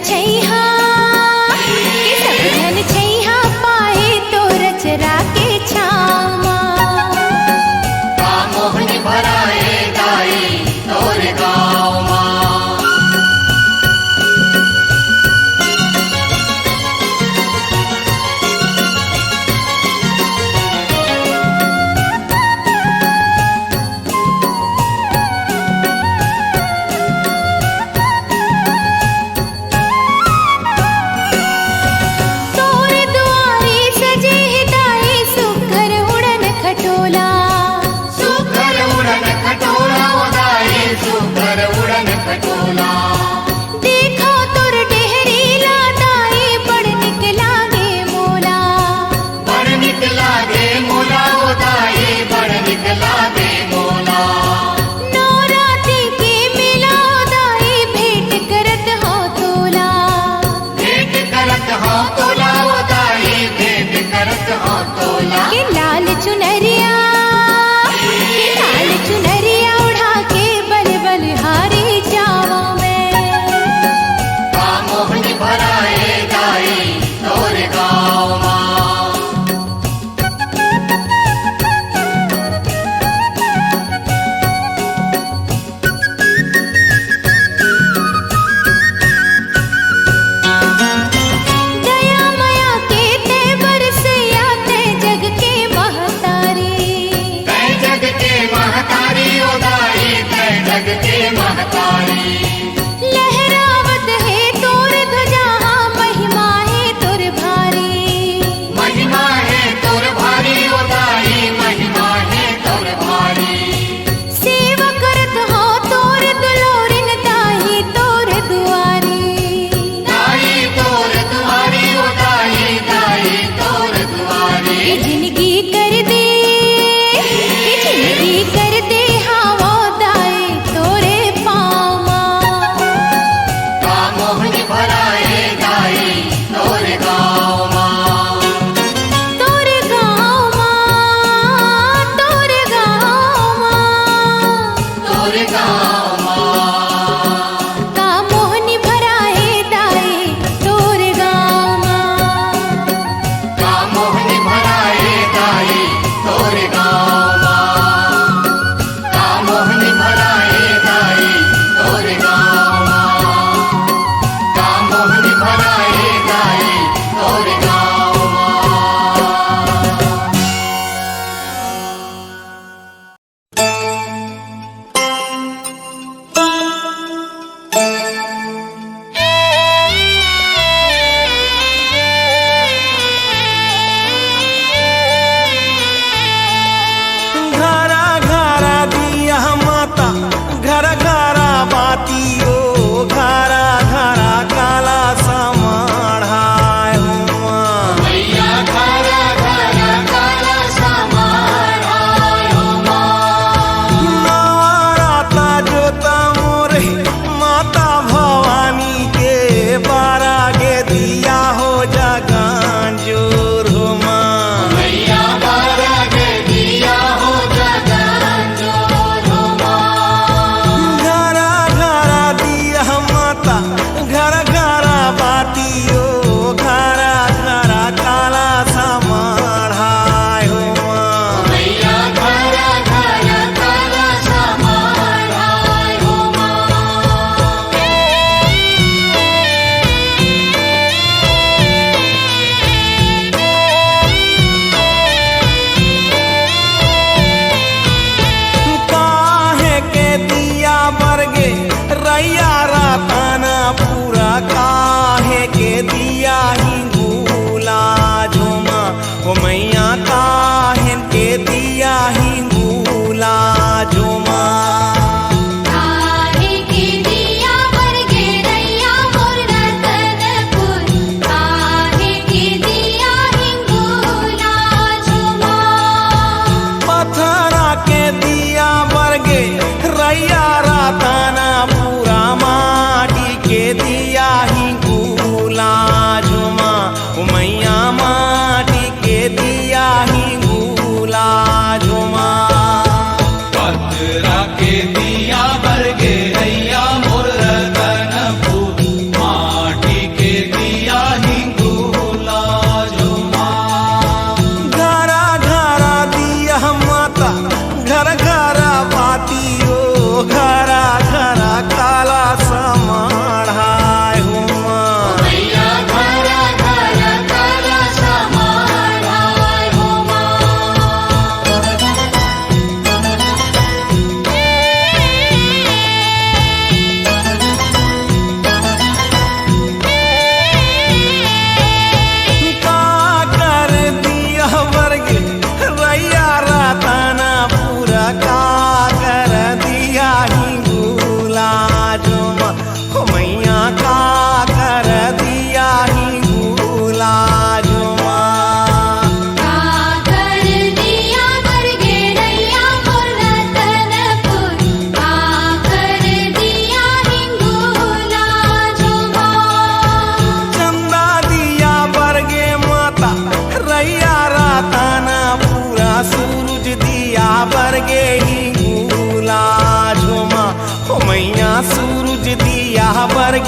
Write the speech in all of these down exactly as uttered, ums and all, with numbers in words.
छैहा, कि सब झन छैहा पाए तोर अचरा के छाँव मा। का मोहनी भराए दाई तोर गाँव मा।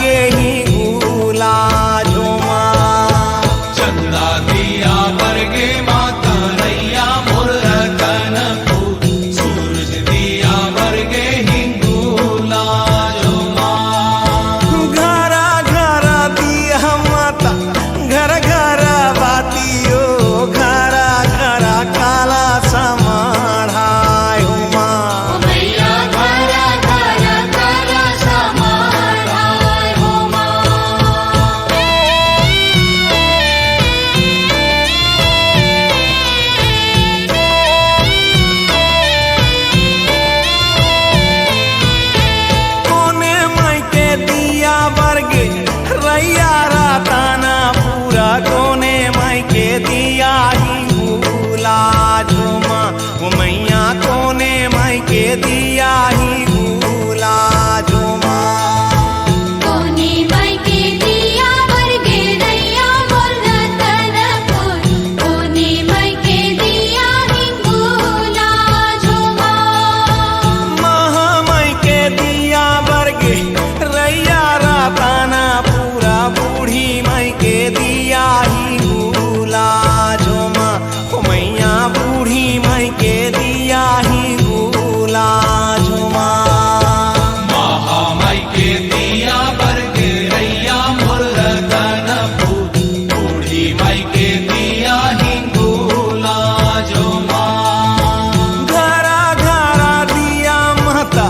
के ही गुला झोमा। चंदा दिया बरगे माता रैया मोर रतन सूरज दिया बरगे हिंगूला झोमा। घरा घरा दिया माता, घर घर बातियो, घरा घरा काला समाढ़ायो माँ। ओ मैया घरा घरा काला समाढ़ायो माँ। कोने माई के दिया बरगे रैया रतनपुरा, कोने माई के दिया हिंगूला झोमा। ओ मैया कोने माई के दिया हिंगूला झोमा। कोने माई के दिया बरगे रैया मोर रतनपुर, कोने माई के दिया हिंगूला झोमा। महामाई के दिया बरगे रैया रतनपुरा, बूढ़ी माई के दिया हिंगूला झोमा। ओ मैया बूढ़ी माई के दिया हिंगूला झोमा। महामाई के दिया बरगे रैया मोर रतनपुर, बूढ़ी माई के दिया हिंगूला झोमा। घरा घरा दिया माता,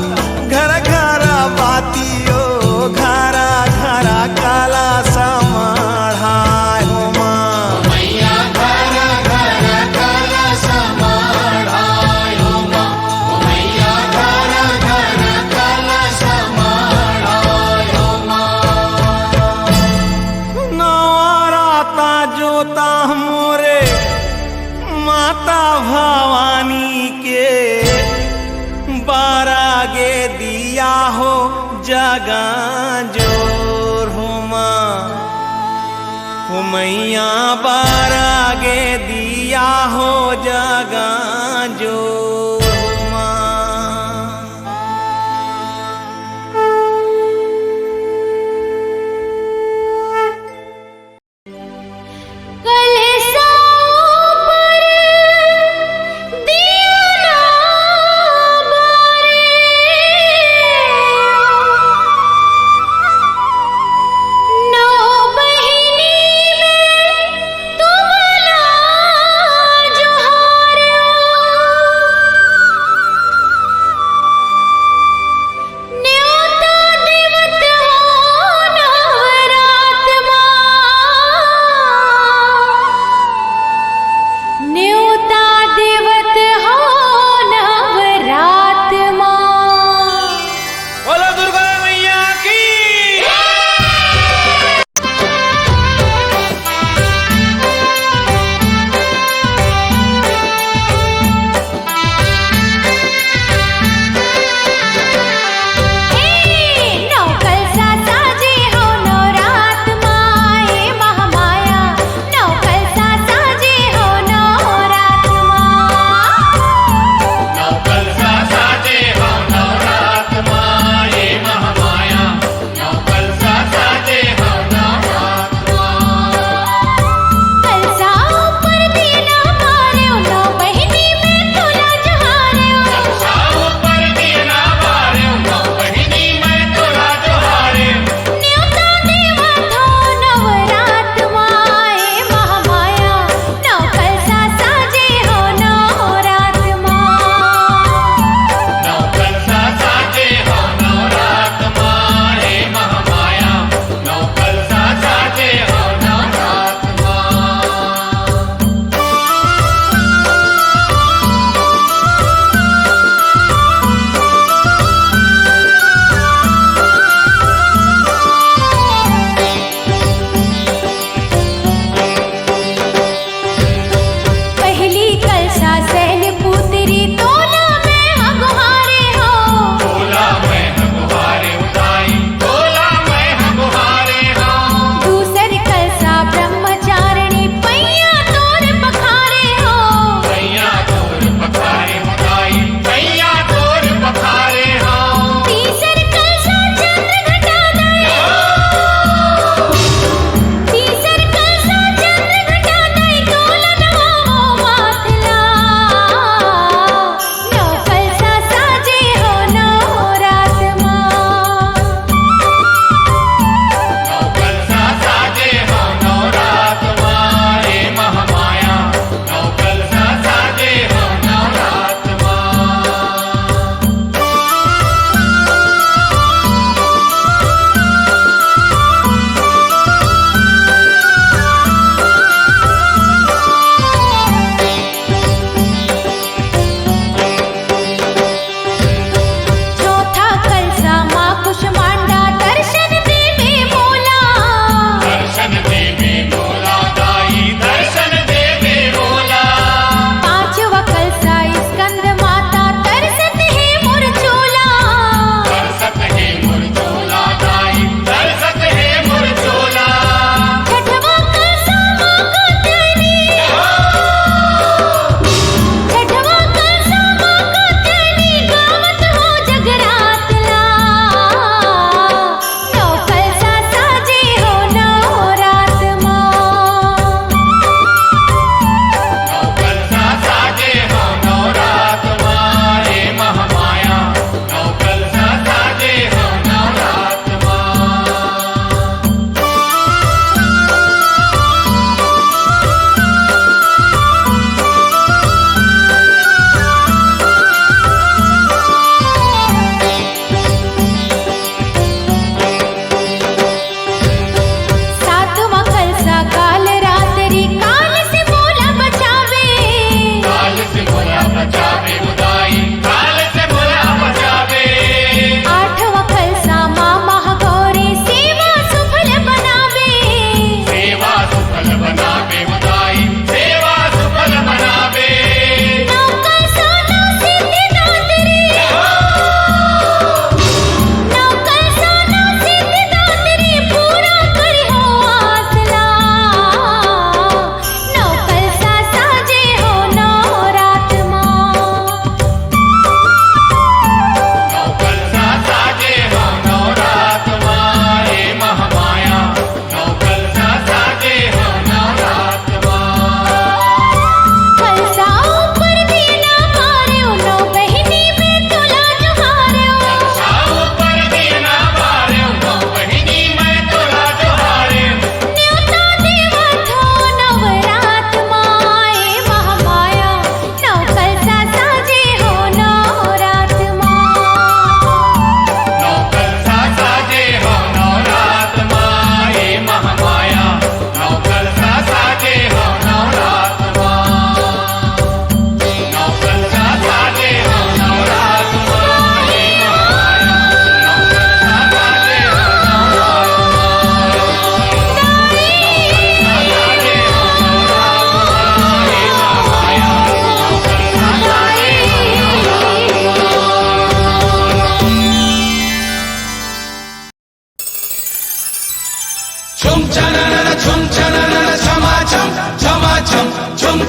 घर घर बातियो, घरा घरा काला समाढ़ायो माँ। मैया घरा घरा काला समाढ़ायो माँ। ओ मैया घरा घरा काला समाढ़ायो माँ। नवराता जोता मोरे माता भवानी के, बारा गे दिया हो जगा जोर हो माँ। हो मैया बारा गे दिया हो जगा जोर हो माँ। कलसा ऊपर दिया ना बारे, नौ बहिनी में तुमला जोहारो।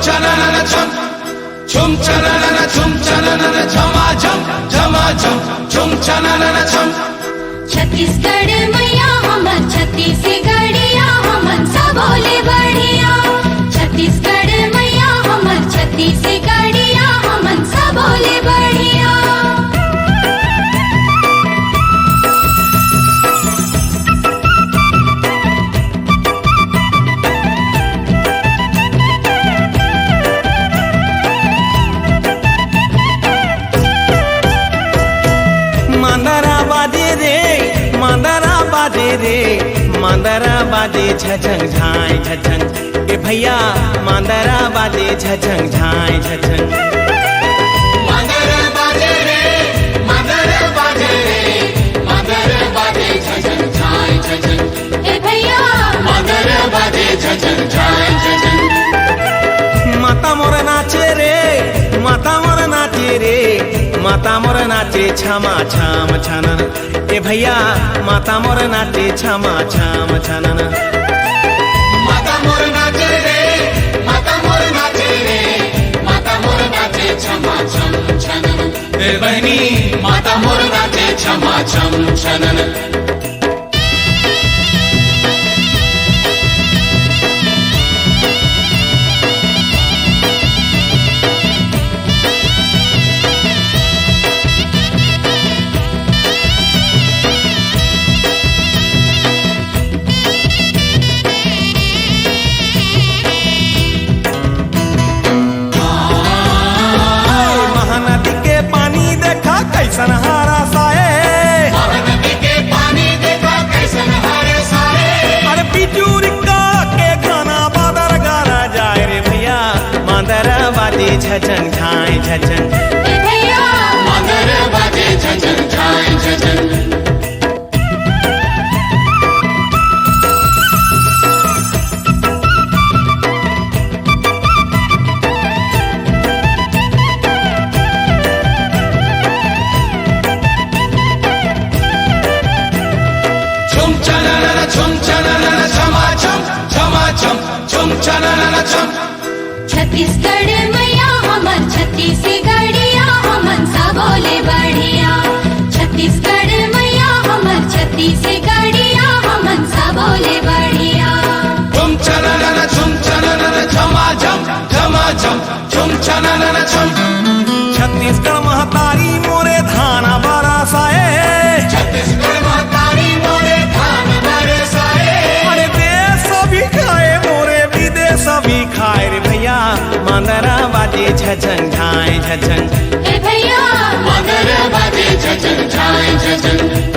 छम छननन छम छमा छम छमा छम छम छननन छम छमा छम छम छननन छम। छत्तीसगढ़ मैया हमर छत्तीसगढ़िया हमन सबो ले बढ़िया। छत्तीसगढ़ मैया हमर छत्तीसगढ़िया हमन सबो ले बढ़िया। मांदरा बाजे रे, मांदरा बाजे रे, मांदरा बाजे झझंग झांय झझंग। ए भैया, मांदरा बाजे झझंग झांय झझंग। मांदरा बाजे रे, मांदरा बाजे रे, मांदरा बाजे झझंग झांय झझंग। ए भैया, मांदरा बाजे झझंग झांय झझंग। माता मोर नाचे रे, माता मोर नाचे रे, माता मोर नाचे छमा छम छनन। ए भैया, माता मोर नाचे छमा छम छनन। माता मोर नाचे रे, माता मोर नाचे रे, माता मोर नाचे छमा छम छनन। ए बहिनी, माता मोर नाचे छमा छम छनन। महानदी के पानी देखा कैसन हरा साए। महानदी के पानी देखा कैसन हरा साए। अरे बिजुरी का के घना बादर गरजाए रे भैया, मांदर बाजे झझंग झांय झझंग। ए भैया, मांदर बाजे झझंग झांय झझंग। छुम छननन छुम छननन छमा छम छमा छम छुम छननन छम। छत्तीसगढ़ मैया हमर छत्तीसगढ़िया हमन सबो ले बढ़िया। छत्तीसगढ़ मैया हमर छत्तीसगढ़िया हमन सबो ले बढ़िया। छुम छननन छुम छननन छमा छम छमा छम छुम छननन छम। छत्तीसगढ़ महतारी मोरे धान बरसाए। छत्तीसगढ़ महतारी मोरे धान बरसाए। अरे देश भी खाए मोरे विदेश भी खाए रे भैया, मांदरा बाजे झझंग झांय झझंग। ए भैया, मांदरा बाजे झझंग झांय झझंग।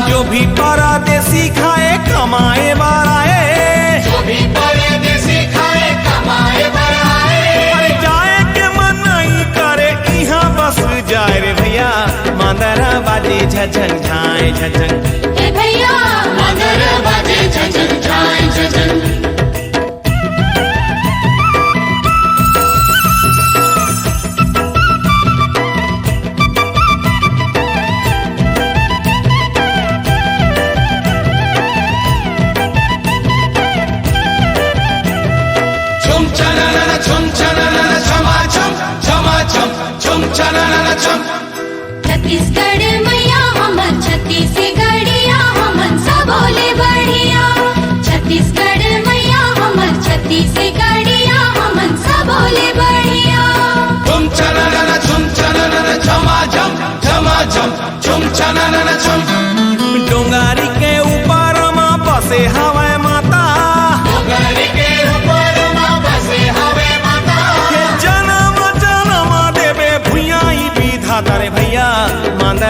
जो भी परदेसी खाए कमाए बर आए। जो भी परदेसी खाए कमाए बर आए। अरे जाए के मन नहीं करे, इहाँ बस जाए रे भैया, मांदरा बाजे झझंग झांय झझंग। ए भैया, मांदरा बाजे झझंग झांय झझंग। छुम छननन छुम छननन छमा छम छमा छम छुम छननन छम। छत्तीसगढ़ मैया हमर छत्तीसगढ़िया हमन सबो ले बढ़िया। छत्तीसगढ़ मैया हमर छत्तीसगढ़िया हमन सबो ले बढ़िया। छुम छननन छुम छननन छमा छम छमा छम छुम छननन छुम। डोंगरी के ऊपर मा बसे हवय माता। डोंगरी के ऊपर मा बसे हवय माता। हे जनम जनम देबे भुइयां ई विधाता रे भैया, मांदर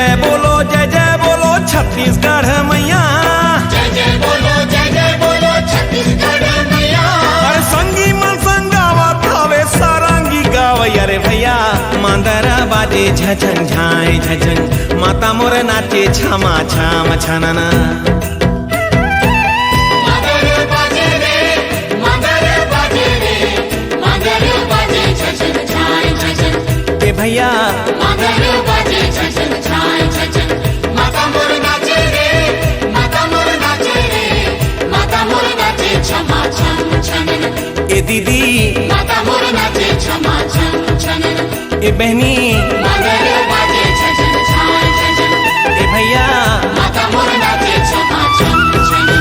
जय बोलो, जय जय बोलो छत्तीसगढ़ मैया। जय जय बोलो, जय जय बोलो छत्तीसगढ़ मैया। अरे संगी मन संग गावत हवे सारंगी गावई। अरे भैया, मांदर बाजे झझन झांय झझन, माता मोर नाचे छमा छम छनना। मांदर बाजे रे, मांदर बाजे रे, मांदर बाजे झझन झांय झझन। ए भैया, मांदर बाजे झझन झांय झझन। माता मोर नाचे रे, माता मोर नाचे रे, माता मोर नाचे छमा छम छनन। ए दीदी, माता मोर नाचे छमा छम छनन। ए बहनी, मांदर बाजे झझन झांय झझन। ए भैया, माता मोर नाचे छमा छम छनन।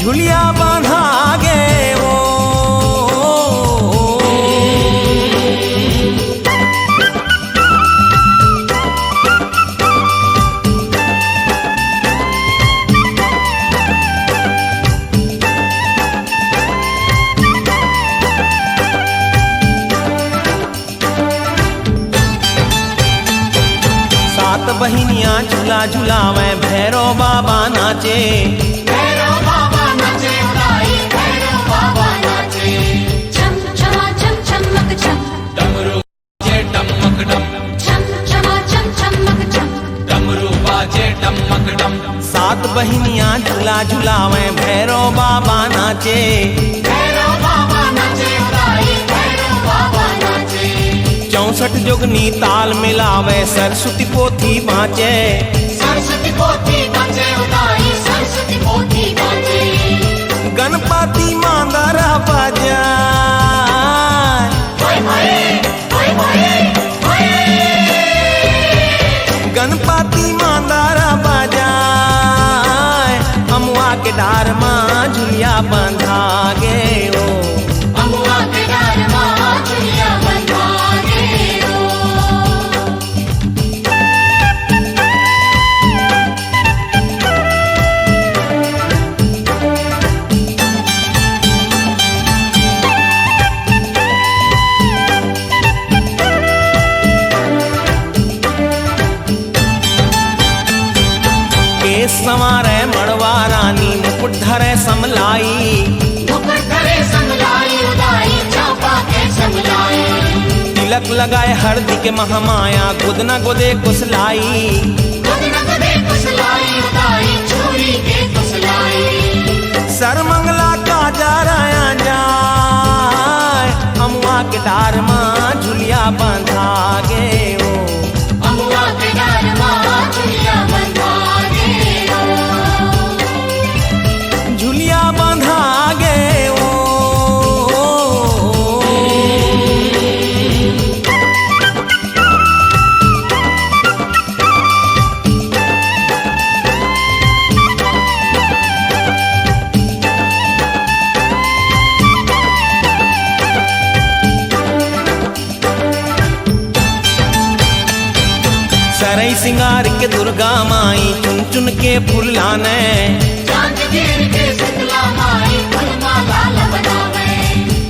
झुलिया बांधा गे ओ। सात बहिनिया झूला झुलावे, भैरव बाबा नाचे। भैरव बाबा नाचे, उदाई भैरव बाबा नाचे। छम छमा छम छमक छम। डमरू बाजे डमक डम। छम छमा छम छमक छम। डमरू बाजे डमक डम। सात बहिनिया झूला झुलावे, भैरव बाबा नाचे। भैरव बाबा नाचे, उदाई भैरव बाबा नाचे। चौसठ जोगनी ताल मिलावे, सरस्वती पोथी बाँचे। सरस्वती पोथी बाँचे, उदाई सरस्वती पोथी बाँचे। गणपति मांदरा बजाए। होय, होय, होय, होय, होय। गणपति मांदरा बजाए, अमुआ के डार मा झुलिया बंधा गे ओ। अमुआ के डार मा झुलिया बंधा गे ओ। केस संवारे मड़वा रानी, मुकुट धरे समलाई। मुकुट धरे समलाई, उदाई चांपा के समलाई। तिलक लगाए हरदी के महामाया, गोदना गोदे कुसलाई। गोदना गोदे कुसलाई, उदाई चूड़ी के कुसलाई। सरमंगला काजर आंजाय, अमुआ के डार मा झुलिया बंधा गे ओ। अमुआ के डार मा झुलिया बंधा गे ओ। झुलिया बंधा गे ओ। सरई सिंगार के दुर्गा माई, चुन चुन के फूल लाने। चांद गिर के शीतला माई, फूल माला ला बनावे।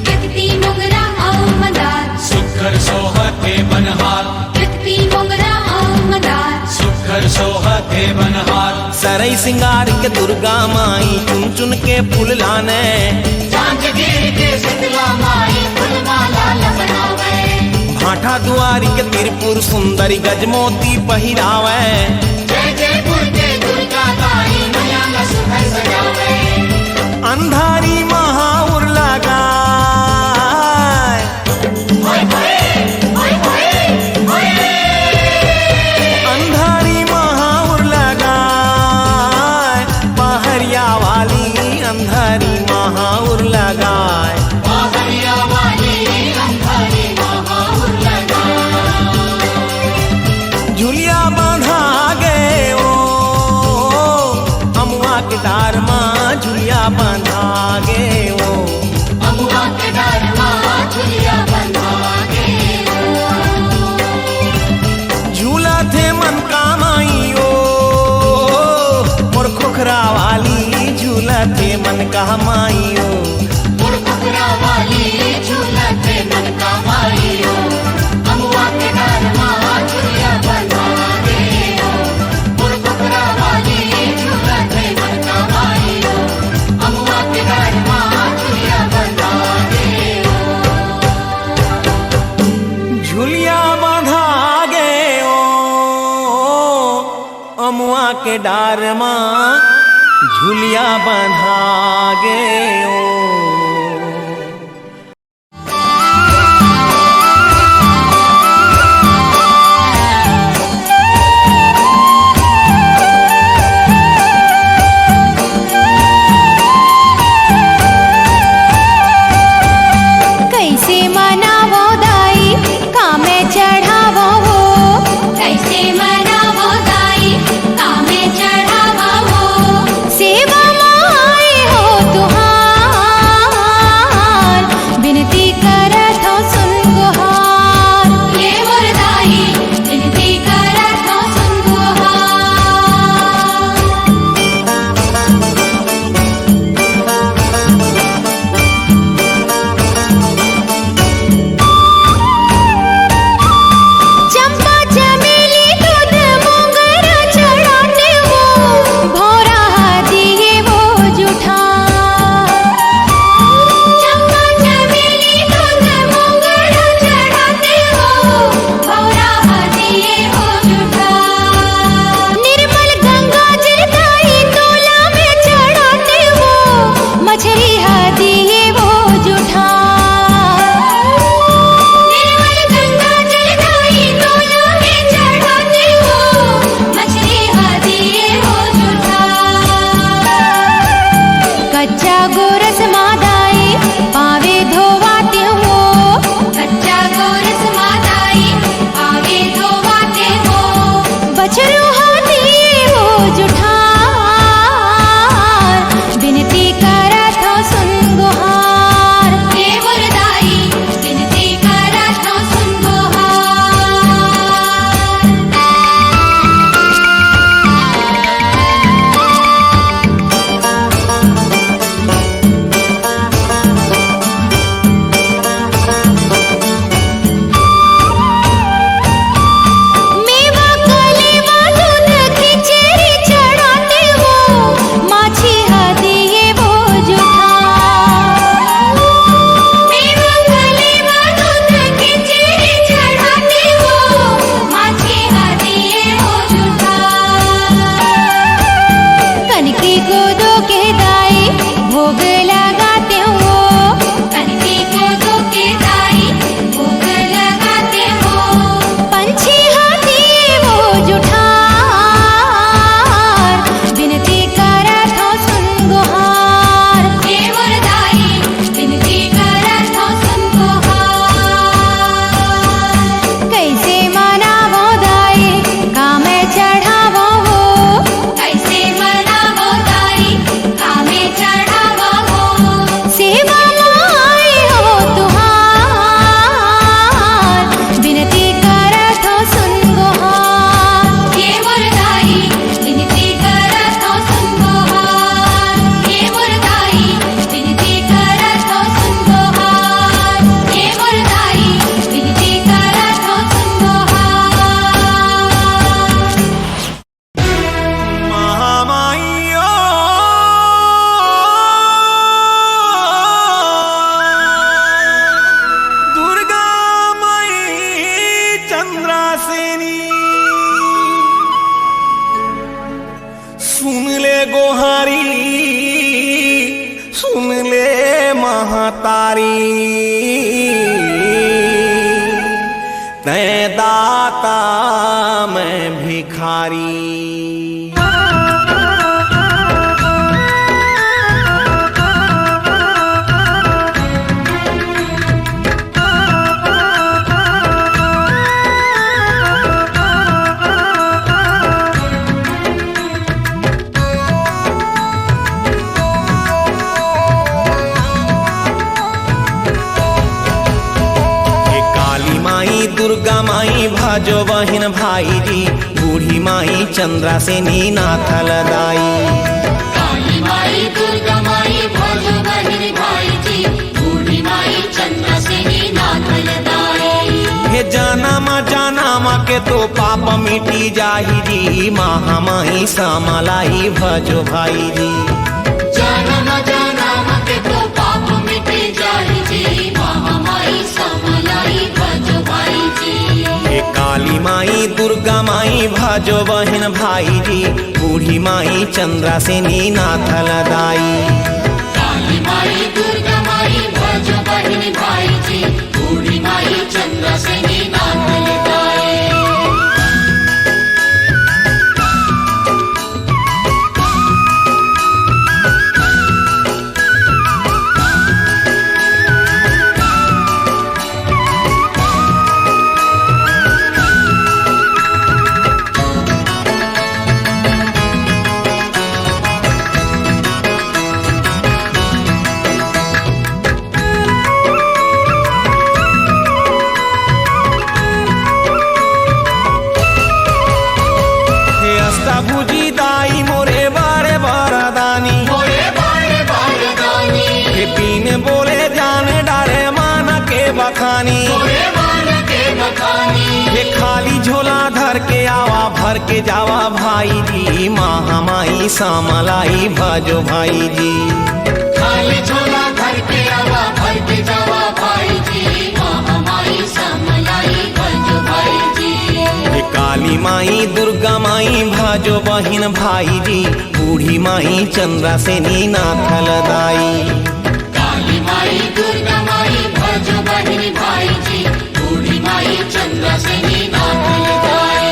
केतकी मोंगरा अउ मंदार। सुघर सोहथे बनहार। केतकी मोंगरा अउ मंदार। सुघर सोहथे बनहार। सरई सिंगार के दुर्गा माई, चुन चुन के फूल लाने। चांद गिर के शीतला माई, फूल माला ला बनावे। भाठा दुआरी के त्रिपुर सुंदरी, गजमोती पहिरावे। जय जयपुर के दुर्गा दाई, मैया ला सुघर सजावे। अंधारी महा उर लगाए। होय, होय, होय, होय, होय। अंधारी महा उर लगाए, पहरिया वाली अंधारी महा उर लगाए। पहरिया वाली अंधारी महा उर लगाए। झुलिया बांधा गे ओ, अमुआ के डार मा झुलिया बांधा गे ओ। अमुआ के डार मा झुलिया बंधा गे ओ। झूलथे मन का माई ओ, मोर खोखरा वाली, झूलथे मन का माई ओ। मोर खोखरा वाली, झूलथे मन का माई ओ। अमुआ के डार मा झुलिया बंधा गे ओ। मोर खोखरा वाली, झूलथे मन का माई ओ। अमुआ के डार मा झुलिया बंधा गे ओ। झुलिया बंधा गे ओ, अमुआ के डार मा झुलिया बंधा गे ओ। कइसे मनावो दाई, का मैं चढ़ावो हो? कइसे मनावो दाई, का मैं चढ़ावो हो? सेवा माई हो कच्चा गोरस मा दाई पाँवे धोवातेंव वो। कच्चा गोरस मा दाई पाँवे धोवातेंव वो। बछरू हा दिए वो जुठार, बिनती करत हँव सुन गोहार। हे मोर दाई, बिनती करत हँव सुन गोहार। मेवा कलेवा दूध खिचड़ी चढ़ातेंव वो, माछी हा दिए वो जुठार। मेवा कलेवा दूध खिचड़ी चढ़ातेंव वो, माछी हा दिए वो जुठार। कनकी कोदो के दाई भोग लगातेंव वो। कनकी कोदो के दाई भोग लगातेंव वो। पंछी हा दिए वो जुठार, बिनती करत हँव सुन गोहार। हे मोर दाई, बिनती करत हँव सुन गोहार। कइसे मनावँव दाई, का मैं चढ़ावँव वो? कइसे मनावँव दाई, का मैं चढ़ावँव वो? सेवा मा आए हँव तुँहार, बिनती करत हँव सुन गोहार। हे मोर दाई, बिनती करत हँव सुन गोहार। हे मोर दाई, बिनती करत हँव सुन गोहार। हे मोर दाई, बिनती करत हँव सुन गोहार। महामाई ओ, दुर्गा माई चंद्रासेनी, सुन ले गोहारी, सुन ले महतारी, तैं दाता मैं भिखारी। हे काली माई, दुर्गा माई, भजो बहिन भाई जी, बूढ़ी माई, चंद्रासेनी, नाथ ल दाई। काली माई, दुर्गा माई, भजो बहिन भाई जी, बूढ़ी माई, चंद्रासेनी, नाथ ल दाई। हे जनम जनम के तो पाप मिटी जाही जी, महामाई श्यामलाई भजो भाई जी। जनम जनम के तो पाप मिटी जाही जी, महामाई श्यामलाई भजो भाई जी। हे काली माई, दुर्गा माई, भजो बहिन भाई जी, बूढ़ी माई, चंद्रासेनी, नाथ ल दाई। काली माई, दुर्गा माई, भजो बहिन भाई जी, बूढ़ी माई, चंद्रासेनी, नाथ ल दाई। हे अष्टभुजी दाई मोरे बड़े बरदानी, मोरे बड़े बरदानी। हे बिन बोले जान डारे मन के बखानी, मोरे मन के बखानी। हे खाली झोला धर के आवा, भर के जावा भाई जी, महामाई श्यामलाई भजो भाई जी। खाली झोला धर के आवा, भर के जावा भाई जी, महामाई श्यामलाई भजो भाई जी। हे काली माई, दुर्गा माई, भजो बहिन भाई जी, बूढ़ी माई, चंद्रासेनी, नाथ ल दाई। काली माई, दुर्गा माई, भजो बहिन भाई जी, बूढ़ी माई, चंद्रासेनी, नाथ ल दाई।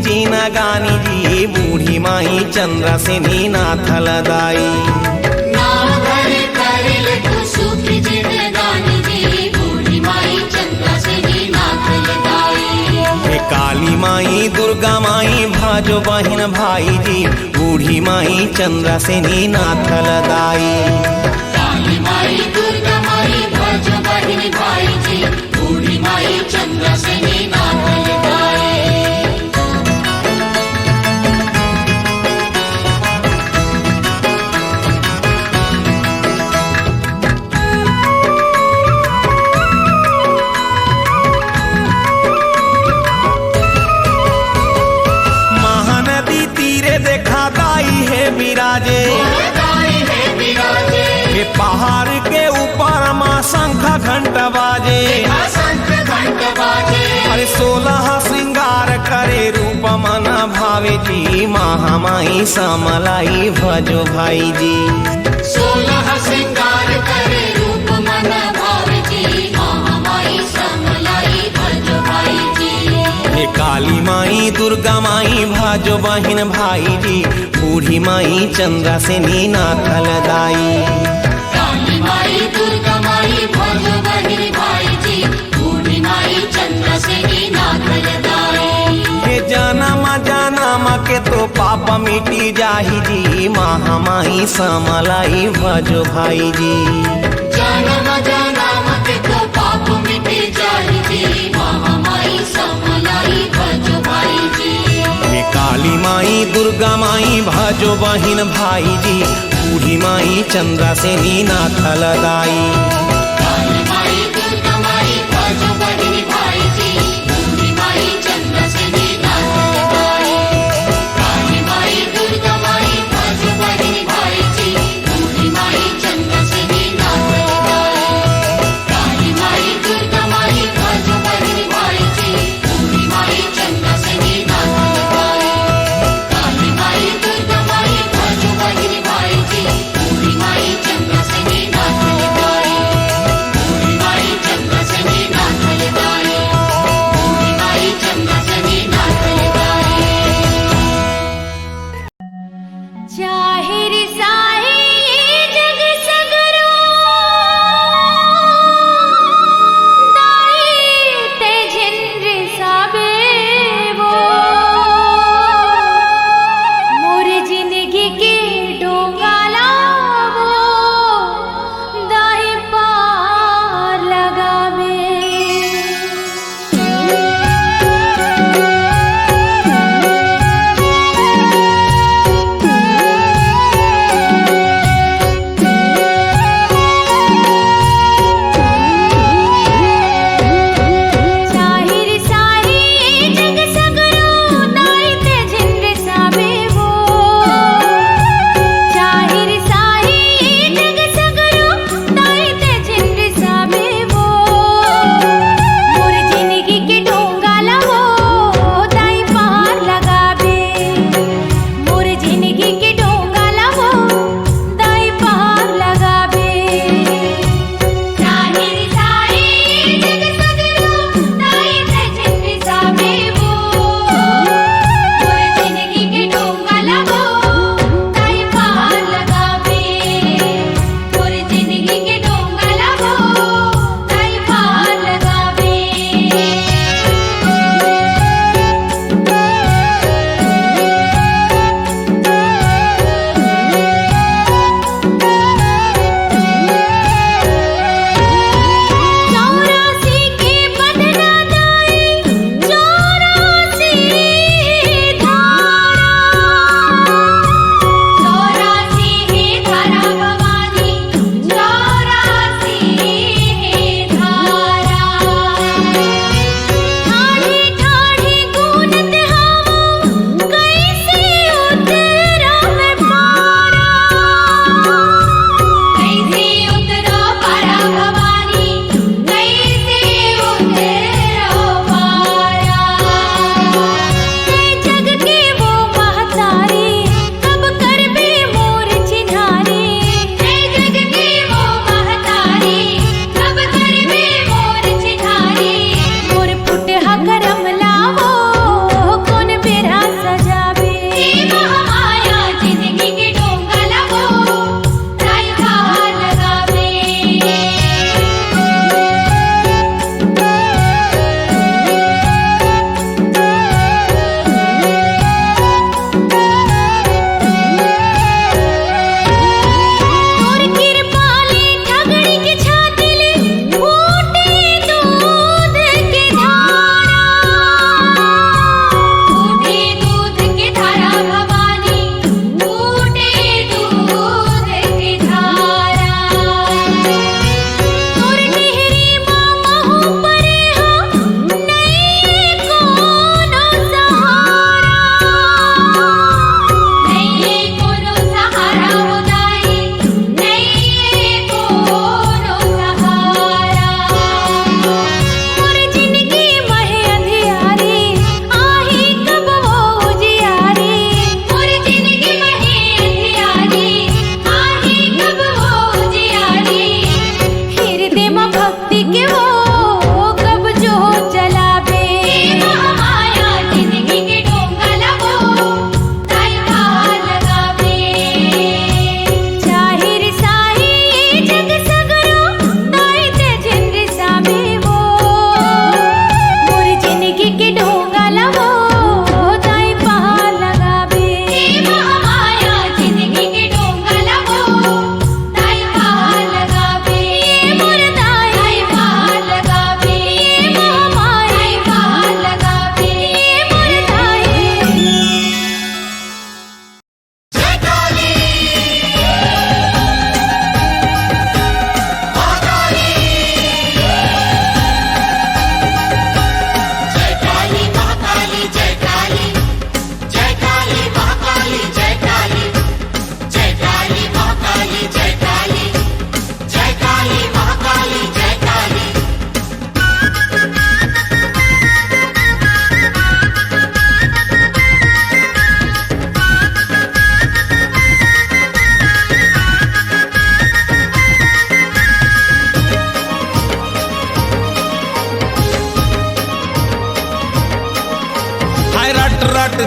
जिनगानी जी बूढ़ी माई चंद्रसेनी नाथ ल दाई। नाव धरे करे ले तू सुखी जिनगानी जी बूढ़ी माई चंद्रसेनी नाथ ल दाई। हे काली माई दुर्गा माई भजो बहिन भाई जी बूढ़ी माई चंद्रसेनी नाथ ल दाई। काली माई दुर्गा माई भजो बहिन भाई जी बूढ़ी माई चंद्रसेनी नाथ ल दाई। महानदी तीरे देखा दाई हे बिराजे। दाई हे बिराजे। के पहाड़ के ऊपर मा शंख घंट बाजे। शंख घंट बाजे। अरे सोलह श्रृंगार करे रूप मन भावे जी, महामाई समलाई भजो भाई जी। सोलह श्रृंगार करे रूप मन भावे जी, महामाई समलाई भजो भाई जी। हे काली माई दुर्गा माई भजो बहिन भाई जी, बूढ़ी माई चंद्रसेनी नाथ ल दाई। काली माई दुर्गा माई भजो बहिन भाई जी, बूढ़ी माई चंद्रसेनी नाथ ल दाई। हे जनम जनम के तो पाप मिटी जाही जी, महामाई समलाई भजो भाई जी। जनम जनम के तो पाप मिटी जाही जी, महामाई समलाई भजो भाई जी। हे काली माई दुर्गा माई भजो बहिन भाई जी, बूढ़ी माई चंद्रसेनी नाथ ल दाई। काली माई दुर्गा माई भजो बहिन भाई जी, बूढ़ी माई चंद्रसेनी नाथ ल दाई। काली माई दुर्गा माई भजो बहिन भाई जी, बूढ़ी माई चंद्रसेनी नाथ ल दाई। काली माई दुर्गा माई भजो बहिन भाई जी, बूढ़ी माई चंद्रसेनी नाथ ल दाई। काली माई दुर्गा माई भजो बहिन भाई जी, बूढ़ी माई चंद्रसेनी नाथ ल दाई। बूढ़ी माई चंद्रसेनी नाथ ल दाई। बूढ़ी माई चंद्रसेनी नाथ ल दाई। चाहे रिसाए जग सगरो, दाई ते झिन रिसाबे वो। मोर जिनगी के डोंगा ला वो, दाई पार लगाबे।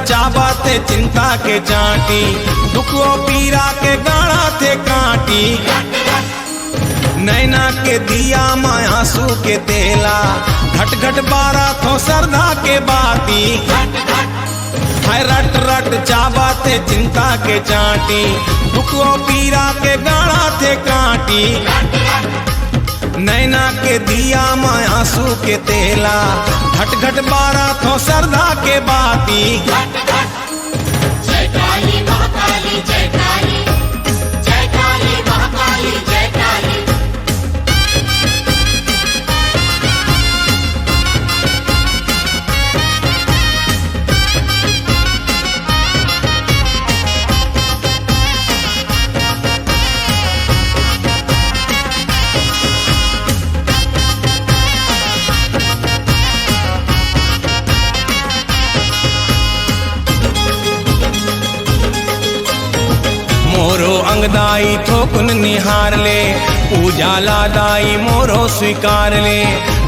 चाबथे चिंता के चांटी, दुख अउ पीरा के गाड़थे कांटी। नैना के दिया म आंसू के तेला, घट घट बारथों सरधा के बाती। हाय रट रट चाबथे चिंता के चांटी, दुख अउ पीरा के गाड़थे कांटी। नैना के दिया म आंसू के तेला, घट घट बारथों सरधा के बाती। जय काली महाकाली, जय काली, जय काली महाकाली, जय काली। मोरो अंगदाई थोकुन निहार ले, पूजा ला दाई मोरो स्वीकार ले।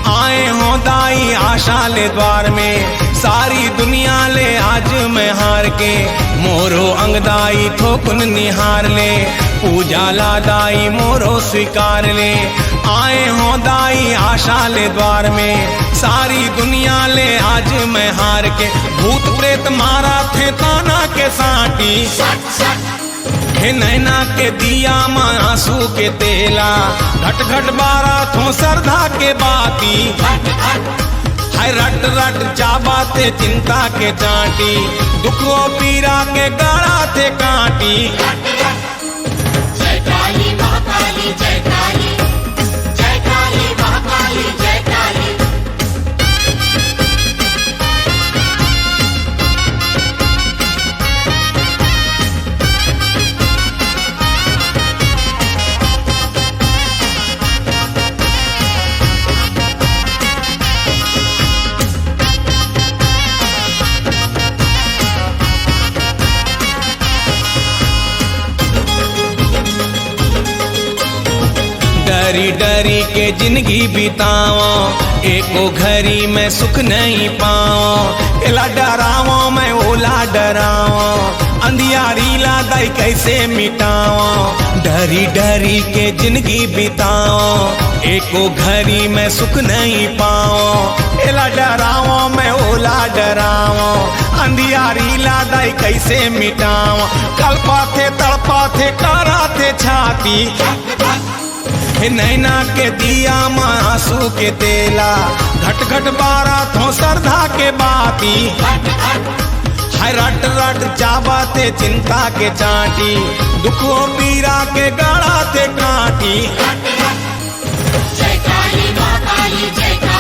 आए हों दाई आशा ले द्वार में, सारी दुनिया ले आज मैं हार के। मोरो अंगदाई थोकुन निहार ले, पूजा ला दाई मोरो स्वीकार ले। आए हों दाई आशा ले द्वार में, सारी दुनिया ले आज मैं हार के। भूत प्रेत मारथे ताना के सांटी, हे नैना के दिया म आंसू के तेला, घट घट बारथों सरधा के बाती। हाय रट रट चाबथे चिंता के चांटी, दुख अउ पीरा के गाड़थे कांटी। जय काली महाकाली, जय काली, जय काली महाकाली, जय काली। डरी डरी के जिंदगी बितावों, एको घरी मैं सुख नहीं पावों। एला डरावों मैं ओला डरावों, अंधियारी ला दाई कैसे मिटावों। डरी डरी के जिंदगी बितावों, एको घरी मैं सुख नहीं पावों। एला डरावों मैं ओला डरावों, अंधियारी ला दाई कैसे मिटावों। कलपाथे तड़पाथे कराथे छाती, हे नैना के दिया म आंसू के तेला, घट घट बारथों सरधा के बाती। हाय रट रट चाबथे चिंता के चांटी, दुख अउ पीरा के गाड़थे कांटी। जय काली महाकाली, जय काली।